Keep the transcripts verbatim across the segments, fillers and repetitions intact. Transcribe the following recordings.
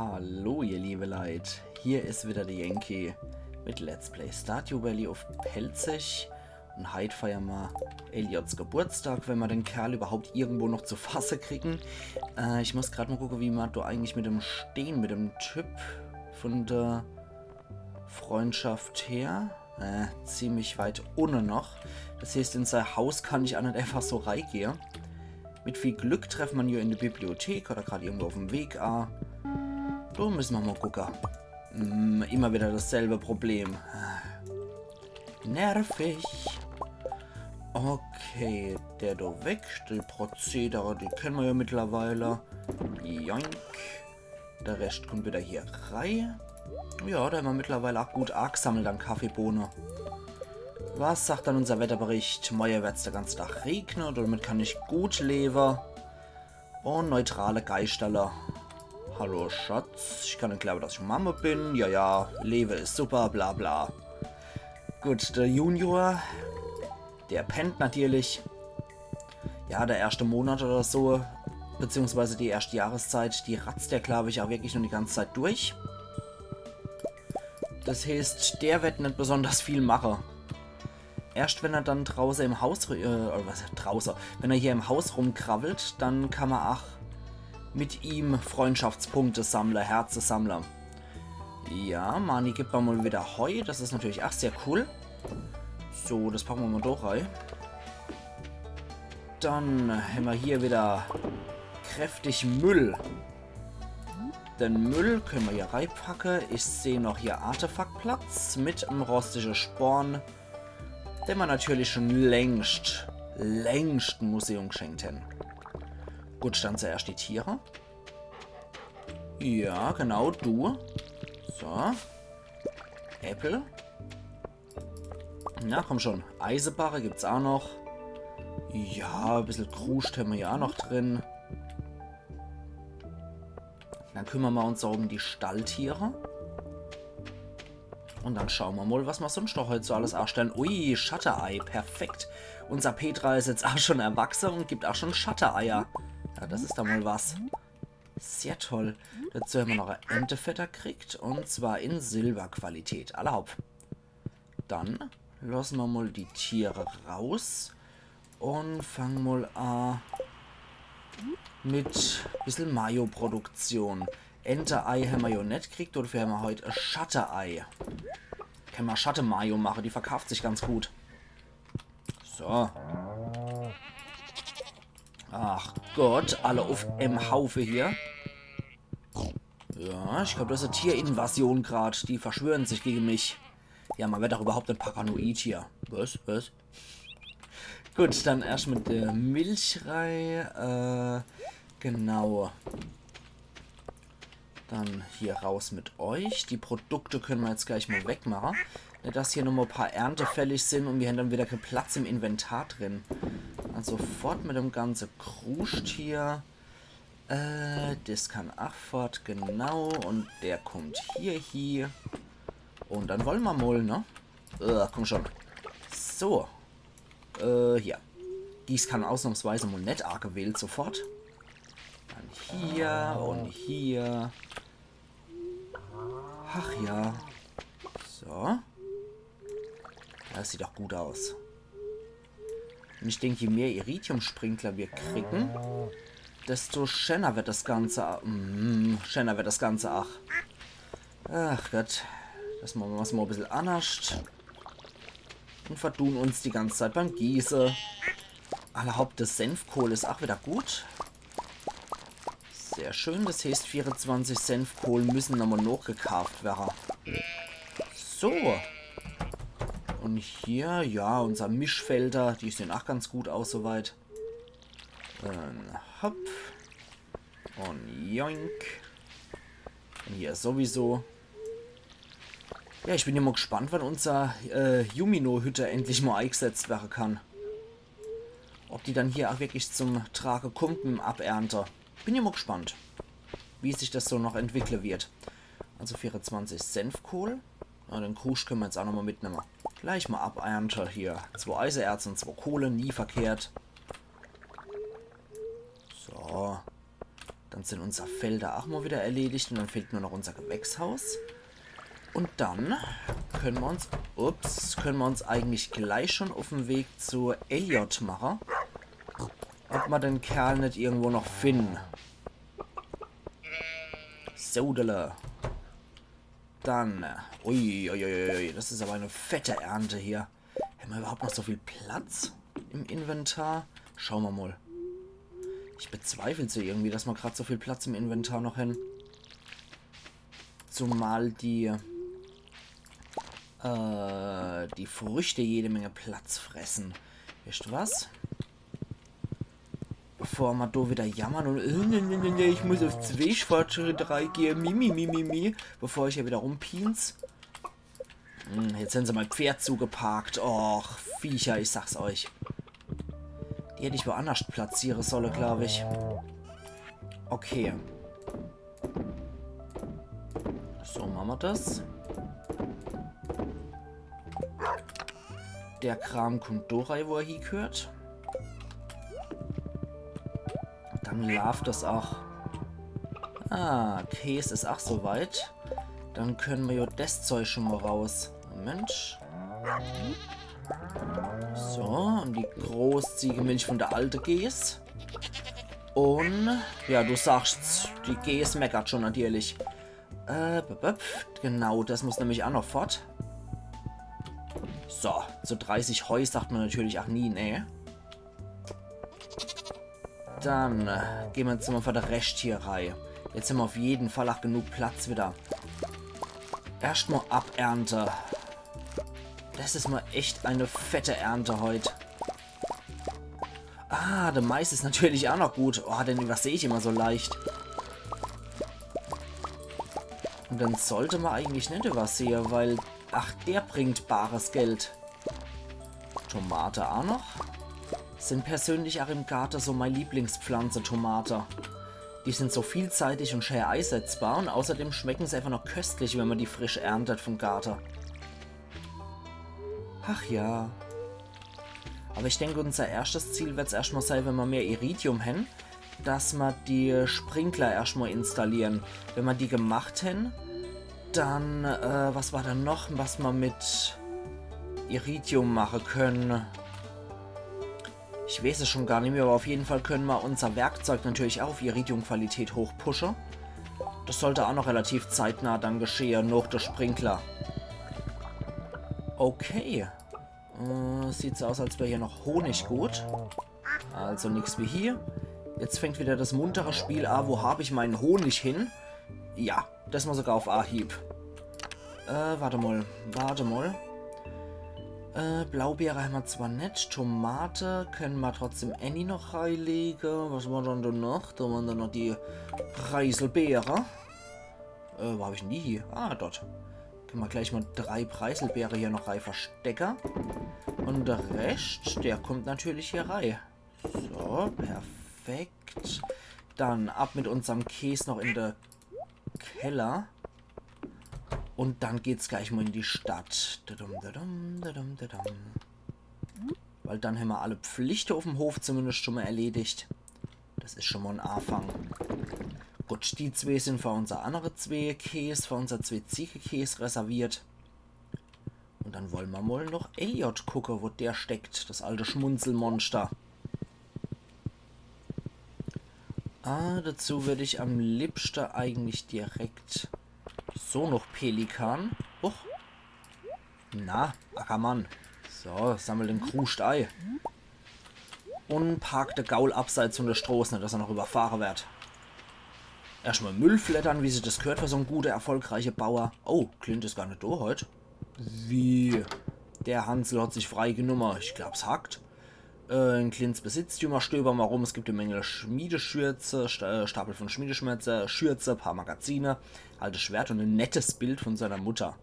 Hallo, ihr liebe Leit. Hier is wieder de Yankee mit Let's Play Stardew Valley uff Pälzisch. Un heit feier ma Eliots Geburtstag, wenn ma den Kerl überhaupt irgendwo noch zu fasse kriegen. Äh, ich muss grad mal gucke, wie ma do eigentlich mit dem stehn, mit dem Typ von der Freundschaft her. Äh, ziemlich weit unne noch. Das heißt, in sei Haus kann ich aa net einfach so reigehe. Mit viel Glück treffe ma jo in de Bibliothek oder grad irgendwo uff'm Weg a. Do müsse ma mal gucke. Hm, immer wieder dasselbe Problem. Nervig. Okay, der do weg. Die Prozedere, die kenne ma jo mittlerweile. Joink. Der Rest kommt wieder hier rei. Ja, do hämmer mittlerweile aa gut aagesammelt an Kaffeebohne. Was sagt dann unser Wetterbericht? Morje werd's de ganze Tag regne, damit kann ich gut lewe. Un neutrale Geischterle. Hallo Schatz, ich kann net glaawe, dass ich Mamme bin. Ja, ja, Lewe is super, bla bla. Gut, der Junior, der pennt natürlich. Ja, der erschte Monat oder so, beziehungsweise die erschte Jahreszeit, die ratzt der, glaub ich, aa wirklich nur die ganze Zeit durch. Das heißt, der werd net besonders viel mache. Erscht wenn er dann drauße im Haus, ru- äh, oder was heißt drauße, wenn er hier im Haus rumkrawwelt, dann kann ma aa mit ihm Freundschaftspunkte sammle, Herze sammle. Ja, Marnie gibt ma mal wieder Heu. Das is natürlich aa sehr cool. So, das packe ma mal do rei. Dann hämmer hier wieder kräftig Müll. Den Müll kenne ma hier reipacke. Ich seh noch hier Artefaktplatz mit em rostige Sporn, den ma natürlich schon längst, längst em Museum gschenkt hän. Gut, dann zuerscht die Tiere. Ja, genau, du. So. Äppel. Na, komm schon. Eisebarre gibt's aa noch. Ja, e bissel Kruscht hämmer ja aa noch drin. Dann kümmern ma uns aa um die Stalltiere. Un dann schaue ma mal, was ma sonst noch heit so alles aastelle. Ui, Schatteei, perfekt. Unser Petra is jetzt aa schon erwachse un gibt aa schon Schatteeier. Ja, das is doch mal was. Sehr toll. Dazu hämmer noch e Entefedder kriegt, un zwar in Silberqualität. Alla hopp. Dann losse ma mal die Tiere raus un fange mal aa mit bissel Mayo-Produktion. Ente-Ei hämmer jo net kriegt, dafür hämmer heit e Schatteei. Kenne ma Schatte-Mayo mache, die verkauft sich ganz gut. So. Ach Gott, alle uff em Haufe hier. Ja, ich glaab, das is e Tierinvasion grad. Die verschwören sich gege mich. Ja, ma werd doch überhaupt net paranoid hier. Was? Was? Gut, dann erscht mit der Milch rei. Äh, genau. Dann hier raus mit euch. Die Produkte kenne ma jetzt gleich mal wegmache. Net, dass hier nochmal e paar Ernte fällig sin un mir hän dann wieder kee Platz im Inventar drin. Also fort mit dem ganze Kruscht hier. Äh, das kann aa fort, genau. Un der kommt hier hie. Un dann wolle ma mal, ne? Äh, komm schon. So. Äh, hier. Gießkanne ausnahmsweise mal net aagewählt sofort. Dann hier un hier. Ach ja. So. Das sieht doch gut aus. Un ich denk, je mehr Iridium-Sprinkler mir kriegen, desto schäner wird das Ganze. A- Mm, schäner wird das Ganze, ach. Ach Gott. Das mache ma mal e bissel annerscht. Un verdun uns die ganze Zeit beim Gieße. Alla hopp, das Senfkohl is aa wieder gut. Sehr schön, das heißt, vierezwanzig Senfkohl müssen nochmal nochgekaaft werre. So. Un hier, ja, unser Mischfelder, die sehen aa ganz gut aus soweit. Un hopp. Un joink. Un hier sowieso. Ja, ich bin ja mal gespannt, wann unser äh, Yumino-Hütte endlich mal eingesetzt werden kann. Ob die dann hier auch wirklich zum Trage kommt mit dem Abernte. Bin ja mal gespannt, wie sich das so noch entwickeln wird. Also vierundzwanzig Senfkohl. Ja, den Kruscht können wir jetzt auch nochmal mitnehmen. Gleich mal abernte hier. Zwei Eisenerz und zwei Kohle, nie verkehrt. So. Da Jetzt sin unser Felder ach mol wieder erledigt un dann fehlt nur noch unser Gewächshaus. Un dann könne mer uns, ups, könne mer uns eigentlich gleich schon uff de Weg zu Elliot mache. Ob mer den Kerl net irgendwo noch finne. Sodele. Dann, äh, ui, ui, ui, ui, das is aber e fette Ernte hier. Hämmer überhaupt noch so viel Platz im Inventar? Schaue mer mol. Ich bezweifel's irgendwie, dass mer grad so viel Platz im Inventar noch hän. Zumal die, äh, die Früchte jede Menge Platz fresse. Weescht was? Bevor mer do wieder jammern un, äh, nee, nee, nee, nee, ich muss uff Zweischfortschritt reigehe, mi, mi, mi, mi, mi, bevor ich hier wieder rumpienz. Hm, jetzt hän se mei Pferd zugeparkt. Och, Viecher, ich sag's euch. Die hätt ich woannerscht platziere solle, glaub ich. Okay. So mache mer das. Der Kram kummt do rei, wo er hiegheert. Dann laaft das ach. Ah, Käs is ach so weit. Dann könne mer jo das Zeug schon mol raus. Moment. So, un die großzügige Milch von der alte Gääß. Un, ja, du sagst's, die Gääß meckert schon natürlich. Äh, b, b, genau, das muss nämlich ach noch fort. So, zu dreißig Heu sagt mer natürlich ach nie nee. Dann, äh, gehn mer jetzt mol für de Rescht hier rei. Jetzt hämmer uff jeden Fall ach genug Platz wieder. Erscht mol abernte. Das is mol echt e fette Ernte heut. Ah, de Mais is natürlich ach noch gut. Oh, den überseh ich immer so leicht. Un den sollt mer eigentlich net übersehe, weil, ach, der bringt bares Geld. Tomate ach noch. Sin persönlich ach im Garte so mei Lieblingspflanze, Tomate. Die sin so vielseitig un schää eisetzbar un außerdem schmecken se einfach noch köstlich, wenn mer die frisch erntet vom Garte. Ach ja. Aber ich denk, unser erschtes Ziel werd's erscht mol sei, wenn mer mehr Iridium hän, dass mer die Sprinkler erscht mol installiere. Wenn mer die gemacht hän, dann, äh, was war dann noch, was mer mit Iridium mache könne? Ich weeß es schon gar nimmer, aber uff jeden Fall könne mer unser Werkzeug natürlich ach uff Iridium-Qualität hochpushe. Das sollt ach noch relativ zeitnah dann geschehe, noch de Sprinkler. Okay. Äh, sieht so aus, als wär hier noch Honig gut. Also nix wie hier. Jetzt fängt wieder das muntere Spiel a. Wo hab ich meinen Honig hin? Ja, das mol sogar uff Ahieb. Äh, wart mol, wart mol. Äh, Blaubeere hämmer zwar net. Tomate könne mer trotzdem ääni noch reilege. Was war dann do noch? Do waren dann noch die Preiselbeere. Äh, wo hab ich denn die hier? Ah, dort. Könne mer gleich mol drei Preiselbeere hier noch rei verstecke. Un de Rescht, der kummt natürlich hier rei. So, perfekt. Dann ab mit unserm Käs noch in de Keller. Un dann geht's gleich mol in die Stadt. Dadum, dadum, dadum, dadum. Weil dann hämmer alle Pflichte uffm Hof zumindest schon mol erledigt. Das is schon mol en Aafang. Gut, die zwee sin für unser annere zwee Käs, für unser zwee Ziegekäs reserviert. Un dann wolle mer mol noch Elliot gucke, wo der steckt, das alte Schmunzelmonster. Ah, dazu würd ich am liebschte eigentlich direkt so noch Pelikan. Huch. Na, Ackermann. So, sammel den Kruscht ei. Un park de Gaul abseits von de Stroß, net dass er noch überfahre werd. Erscht mol Müll fleddern, wie sich das gehört für so en gute, erfolgreiche Bauer. Oh, Clint is gar net do heut. Wie? Der Hansel hat sich frei genumme. Ich glaab's hackt. Äh, in Clints Besitztümer stöber mer rum. Es gibt e Menge Schmiedeschürze, Sta-, äh, Stapel von Schmiedeschürze, Schürze, paar Magazine, altes Schwert un e nettes Bild von seiner Mutter.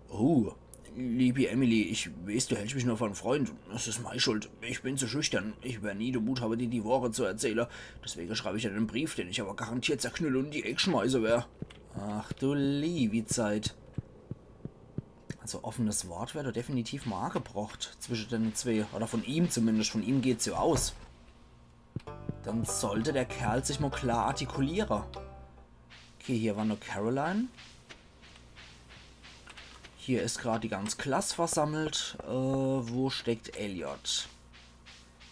Oh, liebi Emily, ich weeß, du hältscht mich nur für en Freund. Das is mei Schuld. Ich bin zu schüchtern. Ich wer nie de Mut habe, dir die Wohre zu erzähle. Deswege schreib ich dir den Brief, den ich aber garantiert zerknülle un in die Eck schmeiße wer. Ach du liebi Zeit. Also offenes Wort wär do definitiv mol agebrocht zwische denne zwee. Oder von ihm zumindest. Von ihm geht's jo aus. Dann sollt der Kerl sich mo klar artikuliere. Okay, hier war nur Caroline. Hier is grad die ganz Klass versammelt. Äh, wo steckt Elliot?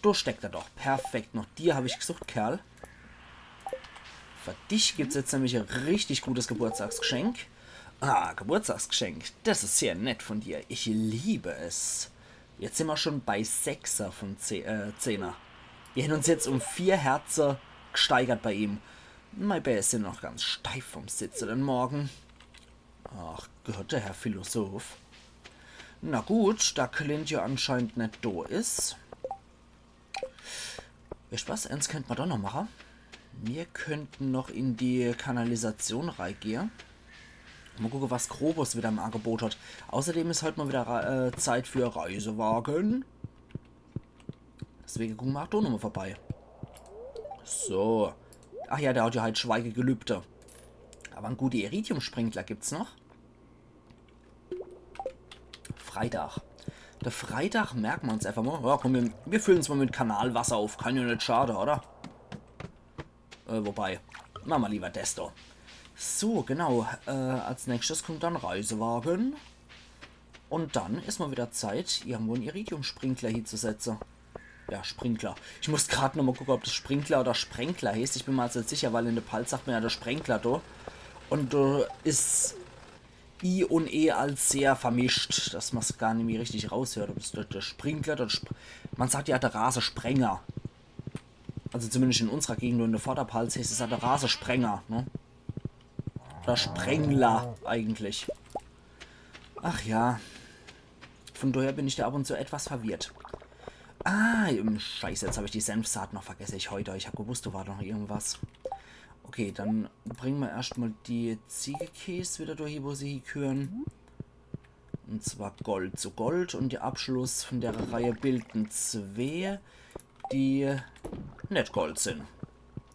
Do steckt er doch. Perfekt. Noch dir hab ich gesucht, Kerl. Für dich gibt's jetzt nämlich e richtig gutes Geburtstagsgeschenk. Ah, Geburtstagsgeschenk. Das is sehr nett von dir. Ich liebe es. Jetzt sin mer schon bei Sechser von Ze äh, Zehner. Wir hän uns jetzt um vier Herze gesteigert bei ihm. Mei Bää is jo noch ganz steif vom Sitze den Morgen. Ach Gott, der Herr Philosoph. Na gut, da Clint jo anscheinend net do is. Wisst was? Eins könnt mer doch noch mache. Mir könnten noch in die Kanalisation reigehe. Mo gucke, was Krobus wieder im Angebot hat. Außerdem is halt mo wieder Ra- äh, Zeit für Reisewagen. Deswege gucke mer ach do nochmo vorbei. So. Ach ja, der hat ja halt Schweigegelübde. Aber en gute Iridium-Sprinkler gibt's noch. Freitag. De Freitag merke mer uns einfach mo. Ja, komm, wir, wir füllen's mo mit Kanalwasser auf. Kann ja net schade, oder? Äh, wobei, mache mer lieber des do. So, genau. Äh, als nächstes kommt dann Reisewagen. Und dann is mo wieder Zeit, irgendwo en Iridium-Sprinkler hiezusetze. Ja, Sprinkler. Ich muss grad nochmo gucke, ob das Sprinkler oder Sprenkler heißt. Ich bin mer also net sicher, weil in de Palz sagt mer ja der Sprenkler do. Und do is I und E als sehr vermischt, dass mer's gar nimmi richtig raushört. Ob das der, der Sprinkler, der Sp man sagt ja der Rasesprenger. Also zumindest in unserer Gegend und in de Vorderpalz heißt es ja der Rasesprenger, ne? Der Sprengler eigentlich. Ach ja. Von daher bin ich da ab und zu etwas verwirrt. Ah, ähm, Scheiße, jetzt hab ich die Senfsaat noch vergesse. Ich heute, ich hab gewusst, do war noch irgendwas. Okay, dann bringe mer erscht mo die Ziegekäs wieder do hie, wo se hiegehören. Und zwar Gold zu Gold. Und de Abschluss von der Reihe bilden zwee, die net Gold sin.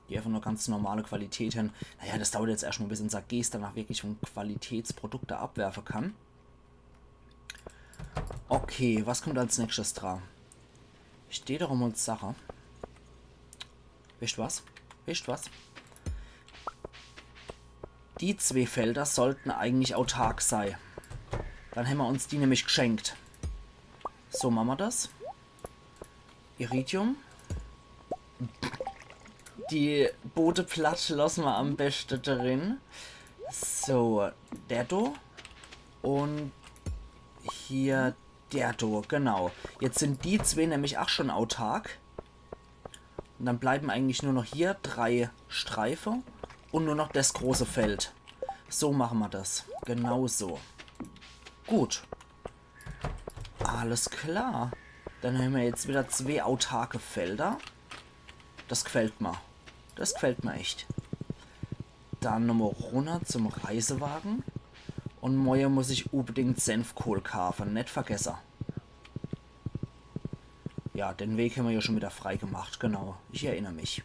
Die einfach nur ganz normale Qualität hän. Naja, das dauert jetzt erscht mo, bis unser Geist danach wirklich von Qualitätsprodukte abwerfe kann. Okay, was kommt als nächstes dra? Steht doch immer Sache. Wisst was? Wisst was? Die zwee Felder sollten eigentlich autark sei. Dann hämmer uns die nämlich gschenkt. So mache mer das. Iridium. Die Bodeplatt losse mer am beschte drin. So, der do. Und hier der do, genau. Jetzt sin die zwee nämlich ach schon autark. Und dann bleiben eigentlich nur noch hier drei Streife und nur noch das große Feld. So mache mer das. Genau so. Gut. Alles klar. Dann hämmer jetzt wieder zwee autarke Felder. Das gfällt mer. Das gfällt mer echt. Dann nochmo runner zum Reisewagen. Und morje muss ich unbedingt Senfkohl kaafe. Net vergesse. Ja, den Weg hämmer ja schon wieder frei gemacht. Genau, ich erinner mich.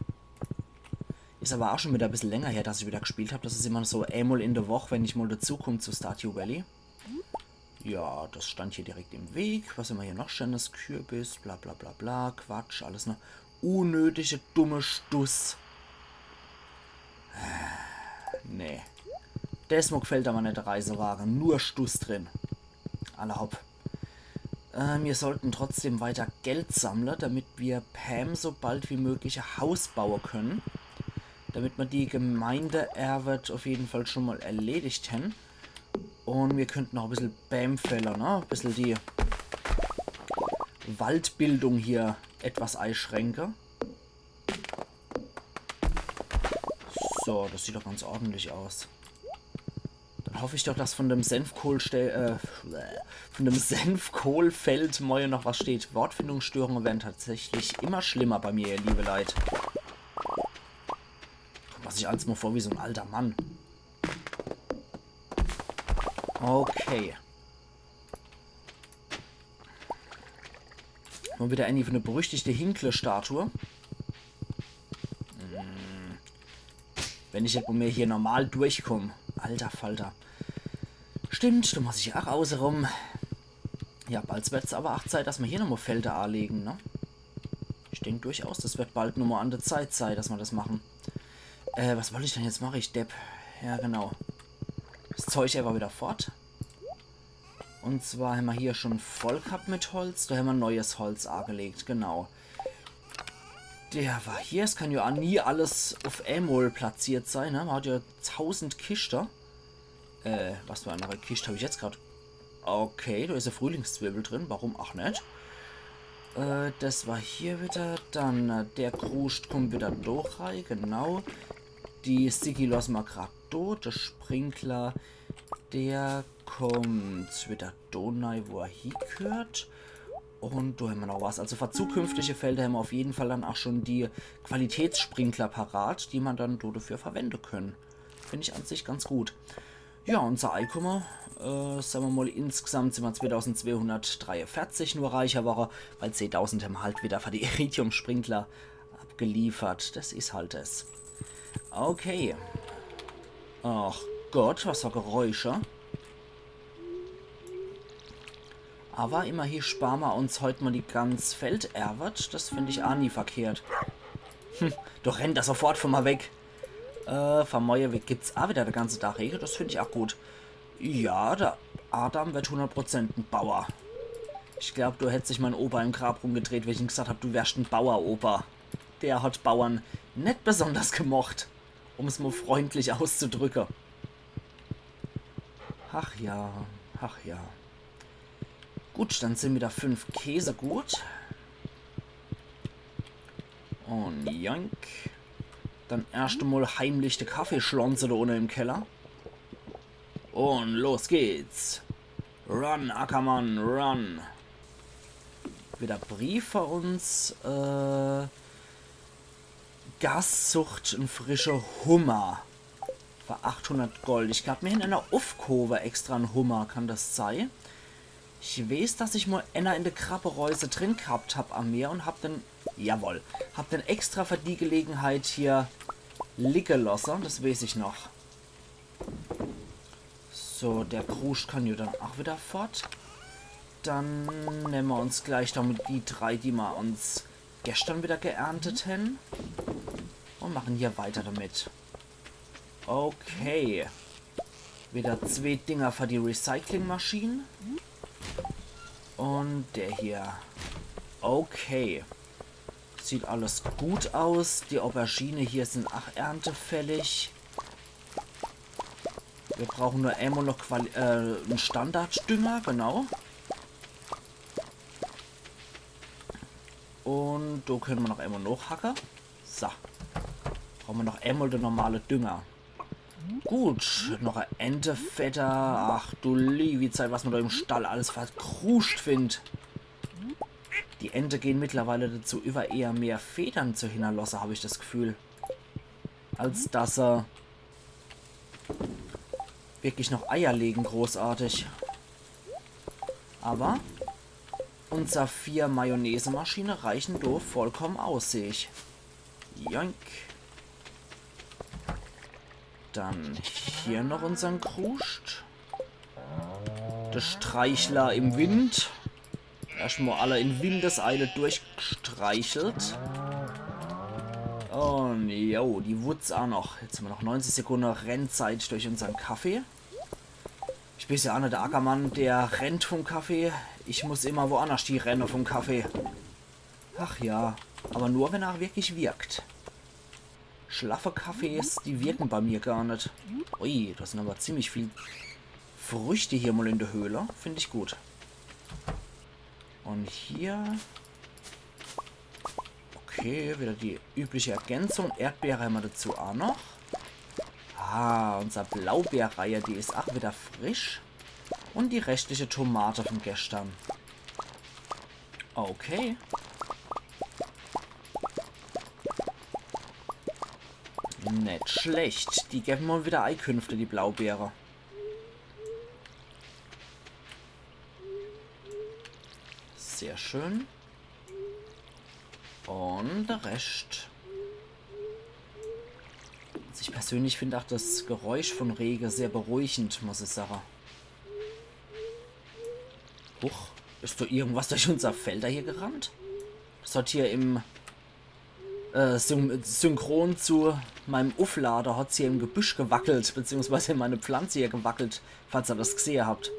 Is aber ach schon wieder e bissel länger her, dass ich wieder gspielt hab. Das is immer so emol in de Woch, wenn ich mol dazukomm zu Stardew Valley. Ja, das stand hier direkt im Weg. Was hämmer hier noch Schönes? Kürbis, bla bla bla bla. Quatsch, alles nur unnötige, dumme Stuss. Nee. Des mo gfällt aber net, de Reisewagen. Nur Stuss drin. Alla hopp. Äh, mir sollten trotzdem weiter Geld sammle, damit mir Pam so bald wie möglich e Haus baue können. Damit mer die Gemeindeerwet auf jeden Fall schon mal erledigt hän. Und mir könnten noch e bissel Bäm fälle, ne? E bissel die Waldbildung hier etwas eischränke. So, das sieht doch ganz ordentlich aus. Dann hoff ich doch, dass von dem Senfkohlste äh, von dem Senfkohlfeld morje noch was steht. Wortfindungsstörungen werden tatsächlich immer schlimmer bei mir, ihr liebe Leit. Kommt mer sich alles mo vor wie so en alter Mann. Okay. Mo wieder eine von der berüchtigte Hinkle-Statue. Hm. Wenn ich jetzt mo hier normal durchkomm. Alter Falter. Stimmt, do muss ich ach außerum. Ja, bald werd's aber ach Zeit, dass mer hier nochmo Felder anlegen, ne? Ich denk durchaus, das wird bald nommo an de Zeit sei, dass mer das mache. Äh, was wollt ich denn jetzt mache, ich Depp? Ja, genau. Das Zeug äfach wieder fort. Und zwar hämmer hier schon voll gehabt mit Holz. Do hämmer neues Holz agelegt, genau. Der war hier. Es kann ja aa nie alles uff emol platziert sei, ne? Mer hat ja tausend Kischte. Äh, was für e annere Kischt hab ich jetzt grad? Okay, do is e Frühlingszwiwwel drin. Warum aa net? Äh, das war hier wieder. Dann, äh, der Kruscht kommt wieder do rei, genau. Die Sticki losse mer grad do. Der Sprinkler, der kommt wieder do nei, wo er hiegehört. Und do hämmer noch was. Also für zukünftige Felder hämmer uff jeden Fall dann aa schon die Qualitätssprinkler parat, die mer dann do dafür verwende könne. Find ich an sich ganz gut. Ja, unser Eikumme, äh, sage mer mol, insgesamt sin mer zweitausendzweihundertdreiundvierzig nur reicher worre, weil zehntausend hämmer halt wieder für die Iridium-Sprinkler abgeliefert. Das is halt es. Okay. Ach Gott, was für Geräusche. Aber immerhin spare mer uns heut mol die ganz Felderwet. Das find ich aa nie verkehrt. Hm, doch rennt er sofort von mer weg. Äh, von morje gibt's aa wieder de ganze Tag Rege. Das find ich aa gut. Ja, der Adam wird hundert Prozent en Bauer. Ich glaub, do hätt sich mein Opa im Grab rumgedreht, wenn ich ihm gesagt hab, du wärst en Bauer, Opa. Der hat Bauern net besonders gemocht, um's mol freundlich auszudrücke. Ach ja, ach ja. Gut, dann sin wieder fünf Käse gut. Und joink. Dann erscht mol heimlich de Kaffee schlonze do unne im Keller. Und los geht's. Run, Ackermann, run. Wieder Brief für uns. Äh, Gus sucht en frische Hummer. Für achthundert Gold. Ich glaub, mir hän eener uffgehowe extra en Hummer. Kann das sei? Ich weeß, dass ich mol eener in de Krabbereuse drin gehabt hab am Meer und hab den, jawoll, hab den extra für die Gelegenheit hier liege losse. Das weeß ich noch. So, der Kruscht kann jo dann aa wieder fort. Dann nemme mer uns gleich damit die drei, die mer uns gestern wieder geerntet hän. Und mache hier weiter damit. Okay. Wieder zwee Dinger für die Recyclingmaschine. Und der hier. Okay. Sieht alles gut aus. Die Aubergine hier sin aa erntefällig. Mir brauche nur emol noch Quali-, äh, en Standarddünger, genau. Und do könne mer noch emol nochhacke. So. Brauche mer noch emol de normale Dünger. Gut, noch e Entefedder. Ach du liewi Zeit, was mer do im Stall alles verkruscht find. Die Ente gehn mittlerweile dazu über, eher mehr Federn zu hinnerlosse, hab ich das Gefühl. Als dass se wirklich noch Eier legen, großartig. Aber unser vier Mayonnaise-Maschine reichen do vollkommen aus, seh ich. Joink. Dann hier noch unsern Kruscht. De Streichler im Wind. Erscht mol alle in Windeseile durchgestreichelt. Und jo, die Wutz aa noch. Jetzt hämmer noch neunzig Sekunde Rennzeit durch unsern Kaffee. Ich bin jo aa net de Ackermann, der rennt vom Kaffee. Ich muss immer woannerscht hie renne vom Kaffee. Ach ja, aber nur, wenn er wirklich wirkt. Schlaffe Kaffees, die wirken bei mir gar net. Ui, das sin aber ziemlich viel Früchte hier mol in de Höhle. Find ich gut. Und hier. Okay, wieder die übliche Ergänzung. Erdbeere hämmer dazu aa noch. Ah, unser Blaubeerreihe, die is aa wieder frisch. Und die restliche Tomate von gestern. Okay. Net schlecht. Die geben mol wieder Eikünfte, die Blaubeere. Sehr schön. Und der Rest. Also ich persönlich find auch das Geräusch von Rege sehr beruhigend, muss ich sagen. Huch, ist da irgendwas durch unser Felder hier gerannt? Das hat hier im Äh, syn synchron zu meinem Uflader hat's hier im Gebüsch gewackelt, beziehungsweise in meiner Pflanze hier gewackelt, falls ihr das gesehe habt.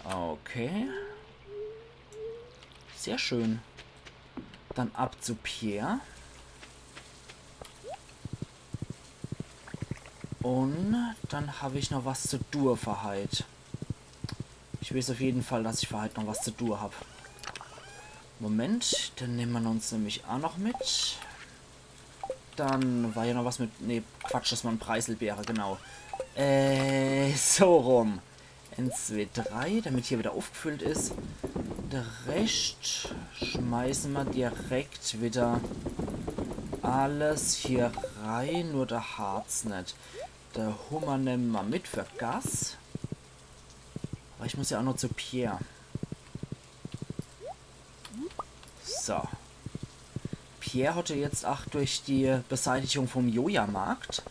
Okay. Sehr schön. Dann ab zu Pierre. Und dann hab ich noch was zu tue für heit. Ich weiß auf jeden Fall, dass ich für heit noch was zu tue hab. Moment, den nemme mer uns nämlich auch noch mit. Dann war ja noch was mit... Nee, Quatsch, das waren Preiselbeere, genau. Äh, so rum. Eins, zwei, drei, damit hier wieder aufgefüllt is. De Rescht schmeiße mer direkt wieder alles hier rein, nur de Harz net. De Hummer nemme mer mit für Gas. Aber ich muss ja auch noch zu Pierre. So. Pierre hat ja jetzt auch durch die Beseitigung vom Joja-Markt,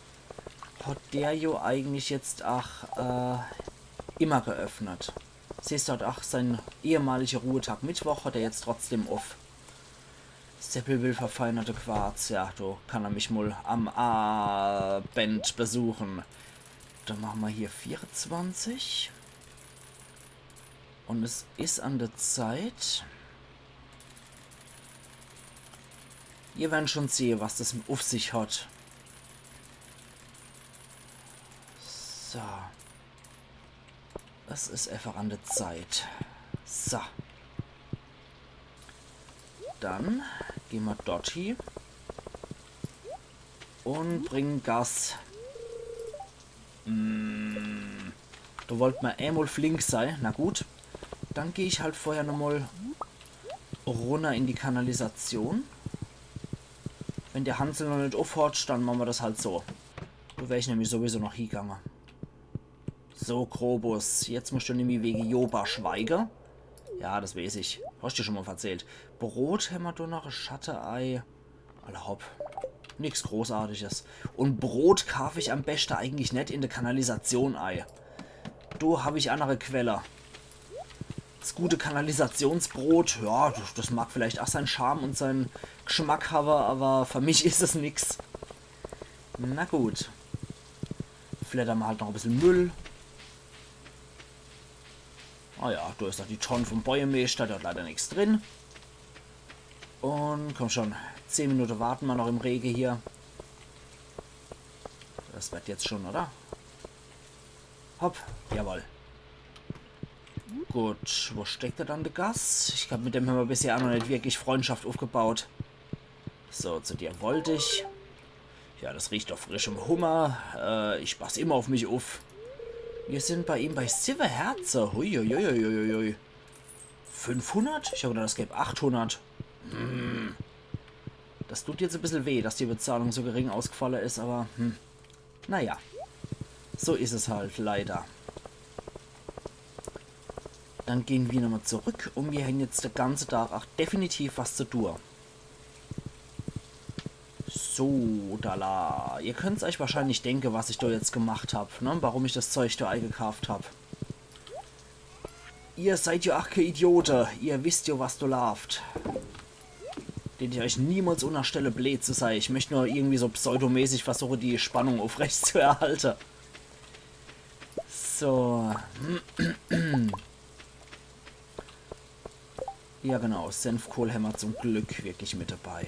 hat der jo eigentlich jetzt auch äh, immer geöffnet. Siehst du, hat auch sein ehemaliger Ruhetag Mittwoch, hat er jetzt trotzdem off. Seppel will verfeinerte Quarz. Ja, du, kann er mich mol am Abend besuchen. Dann mache mer hier vierundzwanzig. Und es is an der Zeit. Ihr werren schon sehe, was das auf sich hat. So. Es is einfach an der Zeit. So. Dann geh mer dort hie. Und bringe Gas. Mm, da wollt mer emol flink sei. Na gut. Dann geh ich halt vorher nochmol runner in die Kanalisation. Wenn der Hansel noch net aufhorcht, dann mache mer das halt so. Da wär ich nämlich sowieso noch hiegange. So, Krobus, jetzt musst du nämlich wege Joba schweige. Ja, das weiß ich. Hast du schon mal verzählt. Brot hämmer do noch, Schatteei. Alla hopp. Nix Großartiges. Und Brot kaaf ich am beste eigentlich net in de Kanalisation ei. Do hab ich annere Quelle. Das gute Kanalisationsbrot, ja, das, das mag vielleicht auch sein Charme und sein Geschmack habe, aber für mich is es nix. Na gut. Fleddern mer halt noch e bissel Müll. Ah ja, do is noch die Tonn vom Bäuermeeschter, der hat leider nix drin. Und komm schon, zehn Minute warten mer noch im Rege hier. Das wird jetzt schon, oder? Hopp, jawoll. Gut, wo steckt er dann, de Gas? Ich glaub, mit dem hämmer bisher auch noch net wirklich Freundschaft aufgebaut. So, zu dir wollt ich. Ja, das riecht doch frischem Hummer. Äh, ich pass immer auf mich auf. Wir sind bei ihm bei siwwe Herze. Huiuiuiui. Fünfhundert? Ich hab gedacht, das gäb achthundert. Hm. Das tut jetzt e bissel weh, dass die Bezahlung so gering ausgefalle is, aber hm. Naja. So is es halt, leider. Dann gehn wir nochmal zurück und wir hän jetzt de ganze Tag auch definitiv was zu tun. So, da la. Ihr könnt's euch wahrscheinlich denke, was ich do jetzt gemacht hab, ne? Warum ich das Zeug do eingekauft hab. Ihr seid ja auch kee Idiote. Ihr wisst ja, was do laaft. Den ich euch niemals unterstelle, bleed zu sei. Ich möcht nur irgendwie so pseudomäßig versuche, die Spannung aufrecht zu erhalte. So. Ja genau, Senfkohl hämmer zum Glück wirklich mit dabei.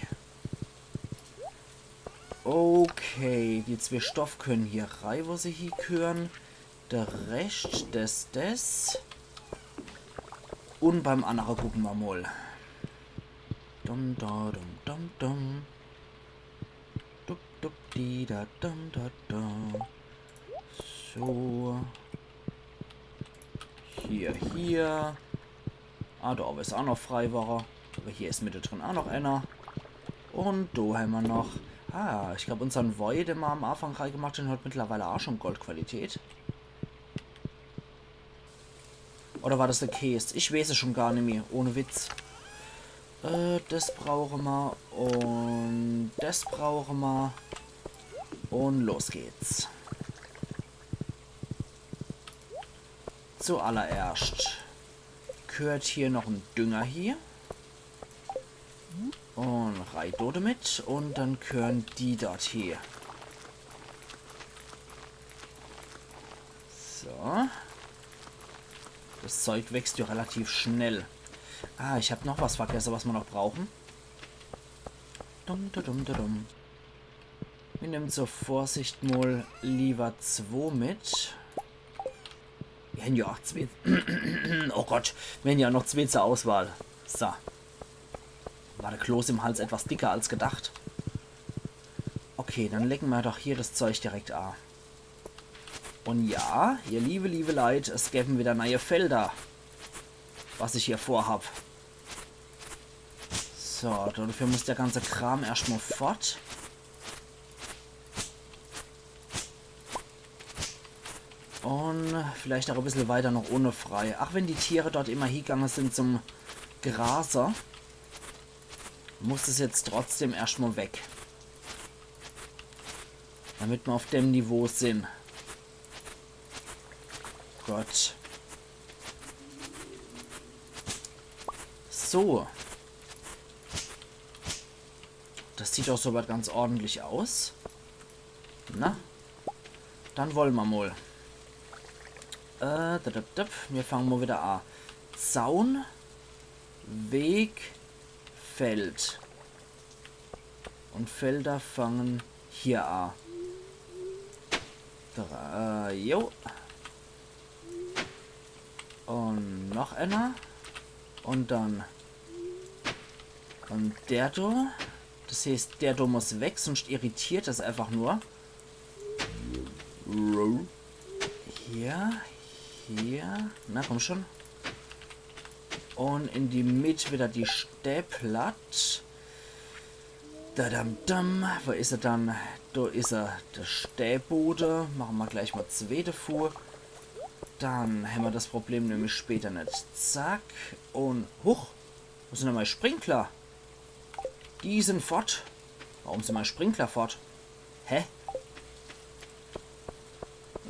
Okay, die zwee Stoff können hier rei, wo se hiegehören. De Rescht des, des. Und beim annere gucke mer mol. Dum, da, dum, dum, dum. Dup, dup, di, da, dum, da, da. So. Hier, hier. Ah, do owwe is auch noch frei worre. Aber hier is mittedrin auch noch einer. Und do hämmer noch. Ah, ich glaub, unsern Woi, den mer am Anfang rei gemacht hän, hat mittlerweile auch schon Goldqualität. Oder war das de Käs? Ich weiß es schon gar nimmi. Ohne Witz. Äh, das brauche mer. Und das brauche mer. Und los geht's. Zuallererscht gehört hier noch en Dünger hier. Und rei do damit und dann können die dort hier. So. Das Zeug wächst ja relativ schnell. Ah, ich hab noch was vergessen, was wir noch brauchen. Dum, dum, dum, dum, dum. Wir nehmen zur Vorsicht mal lieber zwei mit. Wir haben ja auch zwei. Oh Gott, wir haben ja noch zwei zur Auswahl. So. War der Kloß im Hals etwas dicker als gedacht? Okay, dann legen wir doch hier das Zeug direkt an. Und ja, ihr liebe, liebe Leute, es geben wieder neue Felder, was ich hier vorhab. So, dafür muss der ganze Kram erstmal fort. Und vielleicht auch ein bisschen weiter noch ohne frei. Ach, wenn die Tiere dort immer hingegangen sind zum Grase, muss es jetzt trotzdem erstmal weg. Damit wir auf dem Niveau sind. Gott. So. Das sieht doch soweit ganz ordentlich aus. Na? Dann wollen wir mal. Äh, da, da, da, wir fangen mal wieder an. Zaun, Weg, Feld. Und Felder fangen hier an. Drei, jo. Und noch einer. Und dann. Und der do. Das heißt, der do muss weg, sonst irritiert das einfach nur. Hier, hier. Na, komm schon. Und in die Mitte wieder die Stääplatt. Da dam dam. Wo is er dann? Da is er. Der Stääbode. Machen wir gleich mal zwei davor. Dann haben wir das Problem nämlich später nicht. Zack. Und huch. Wo sind denn meine Sprinkler? Die sind fort. Warum sind meine Sprinkler fort? Hä?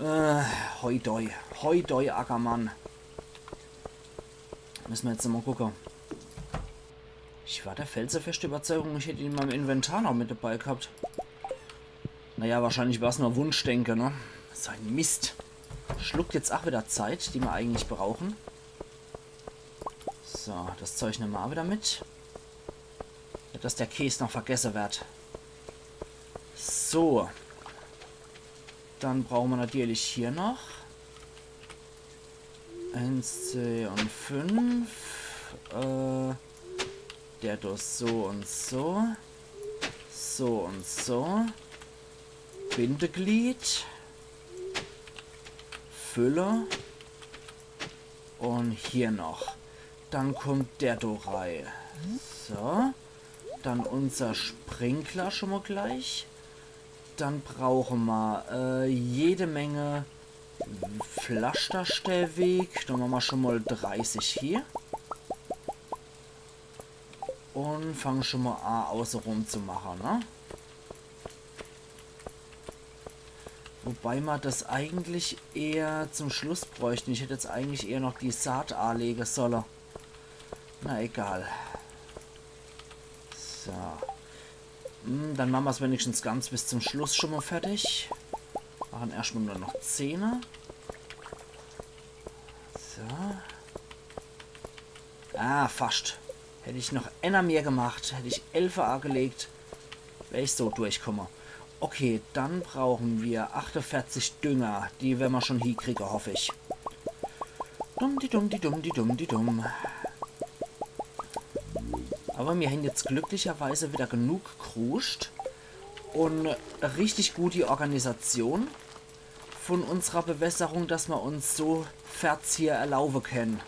Äh, hoi doi. Hoi doi, Ackermann. Müssen wir jetzt mal gucken. Ich war der felsenfesten Überzeugung, ich hätte ihn in meinem Inventar noch mit dabei gehabt. Naja, wahrscheinlich war's nur Wunschdenke, ne? So ein Mist. Schluckt jetzt auch wieder Zeit, die wir eigentlich brauchen. So, das Zeug nehmen wir auch wieder mit. Nicht, dass der Käse noch vergessen wird. So. Dann brauchen wir natürlich hier noch. Eins, zwei und fünf. Äh, der do so und so. So und so. Bindeglied. Füller. Und hier noch. Dann kommt der do rei. So. Dann unser Sprinkler schon mal gleich. Dann brauchen wir äh, jede Menge Pflastersteeweg. Dann machen wir schon mal dreißig hier. Und fangen schon mal an, außenrum zu machen, ne? Wobei man das eigentlich eher zum Schluss bräuchten. Ich hätte jetzt eigentlich eher noch die Saat anlegen sollen. Na egal. So. Hm, dann machen wir's wenigstens ganz bis zum Schluss schon mal fertig. Machen erstmal nur noch zehner. So. Ah, fast. Hätte ich noch einer mehr gemacht, hätte ich elfe angelegt, wär ich so durchkomme. Okay, dann brauchen wir achtundvierzig Dünger. Die werden wir schon hiekriegen, hoffe ich. Dumm, die dumm, die dumm, die dumm, die dumm. Aber wir haben jetzt glücklicherweise wieder genug Kruscht und richtig gut die Organisation von unserer Bewässerung, dass wir uns so Ferz hier erlauben können.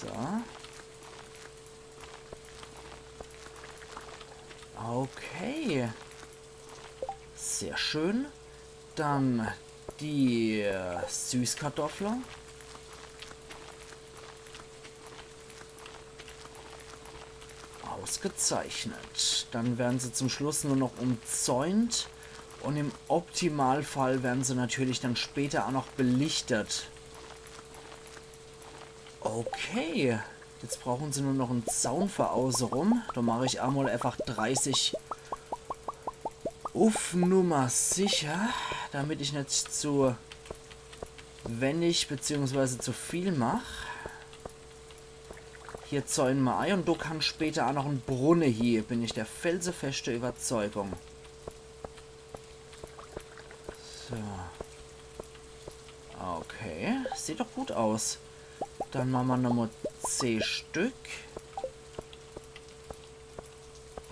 So. Okay. Sehr schön. Dann die äh, Süßkartoffel. Ausgezeichnet. Dann werden sie zum Schluss nur noch umzäunt. Und im Optimalfall werden sie natürlich dann später auch noch belichtet. Okay. Jetzt brauchen se nur noch en Zaun für außerum. Do mach ich emol einfach dreißig uff Nummer sicher, damit ich net zu wenig beziehungsweise zu viel mach. Hier zäune mer ei un do kann später aa noch en Brunne hie, bin ich der felsefeschte Überzeugung. So. Okay, sieht doch gut aus. Dann mache mer nochmol zeh Stück.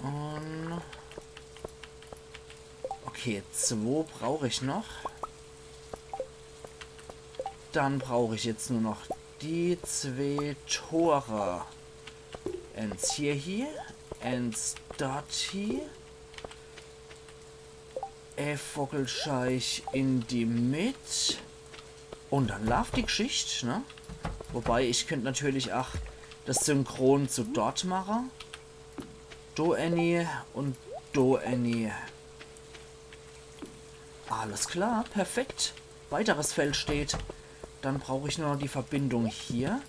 Un okay, zwo brauch ich noch. Dann brauch ich jetzt nur noch die zwee Tore. Ens hier hie, ens dort hie. E Vockelscheich in die Mitt. Un dann laaft die Gschicht, ne? Wobei, ich könnt natürlich ach das synchron zu dort mache. Do ääni un do ääni. Alles klar, perfekt. Weiteres Feld steht. Dann brauch ich nur noch die Verbindung hier,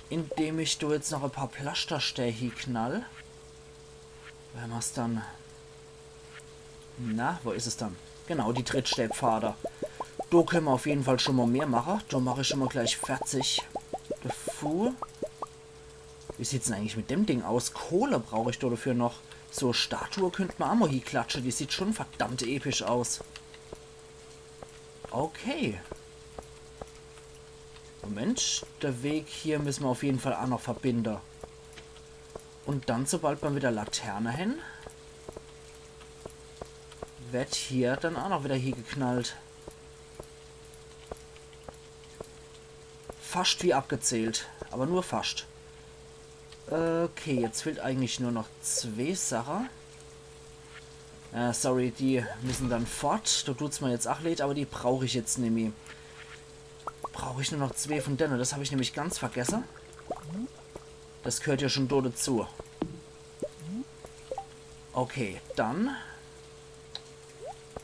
indem ich do jetzt noch e paar Plaschterstää hieknall. Wenn mer's dann... Na, wo is es dann? Genau, die Trittstääpfade. Do könne mer uff jeden Fall schon mol mehr mache. Do mach ich schon mol gleich verzig. Bevor... Wie sieht's denn eigentlich mit dem Ding aus? Kohle brauch ich do dafür noch. So, Statue könnt mer aa mol hieklatsche. Die sieht schon verdammt episch aus. Okay. Moment, der Weg hier müsse mer uff jeden Fall aa noch verbinde. Un dann, sobald mer wieder Laterne hen, werd hier dann aa noch wieder hiegeknallt. Fascht wie abgezählt, aber nur fascht. Okay, jetzt fehlt eigentlich nur noch zwee Sache. Äh, sorry, die müssen dann fort. Do tut's mer jetzt ach leed, aber die brauch ich jetzt nimmi. Brauch ich nur noch zwee von denne. Das hab ich nämlich ganz vergesse. Das gehört ja schon do dazu. Okay, dann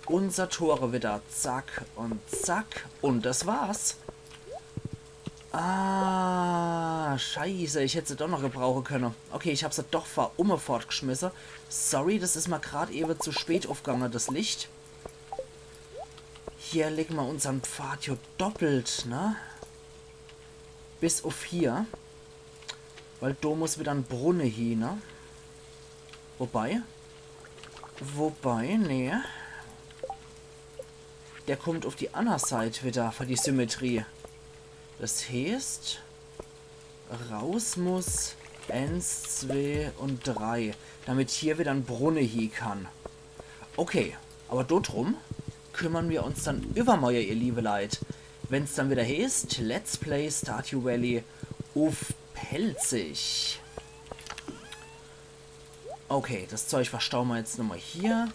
unser Tore wieder. Zack und zack. Und das war's. Ah, scheiße, ich hätt se doch noch gebrauche könne. Okay, ich hab se doch ver-, umme fortgeschmisse. Sorry, das is mer grad ewe zu spät uffgange, das Licht. Hier lege mer unsern Pfad jo doppelt, ne? Bis uff hier. Weil do muss wieder en Brunne hie, ne? Wobei. Wobei, nee. Der kommt uff die anner Seit wieder für die Symmetrie. Das heeßt, raus muss eens, zwee und drei, damit hier wieder en Brunne hie kann. Okay, aber do drum kümmern mer uns dann iwwermorje, ihr liewe Leit, wenn's dann wieder heeßt, Let's Play Stardew Valley uff Pälzisch. Okay, das Zeug verstaue mer jetzt nochmol hier.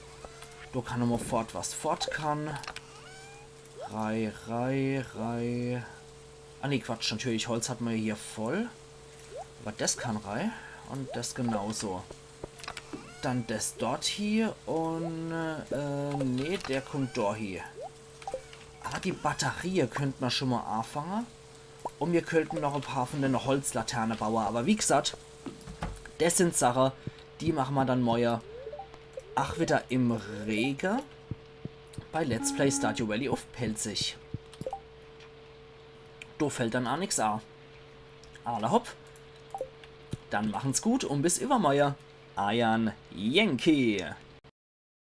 Do kann nochmol fort, was fort kann. Rei, rei, rei. Ah, nee, Quatsch, natürlich, Holz hat mer jo hier voll. Aber das kann rei. Und das genauso. Dann das dort hie und, äh, nee, der kommt dort hie. Aber die Batterie könnt mer schon mol aafange. Und mir könnten noch e paar von denne Holzlaterne baue. Aber wie gesagt, das sind Sache, die mache mer dann morje. Ach, wieder im Rege. Bei Let's Play Stardew Valley uff Pälzisch. Do fällt dann aa nix aa. Alla hopp. Dann machen's gut und bis iwwermorje. Eiern Yankee.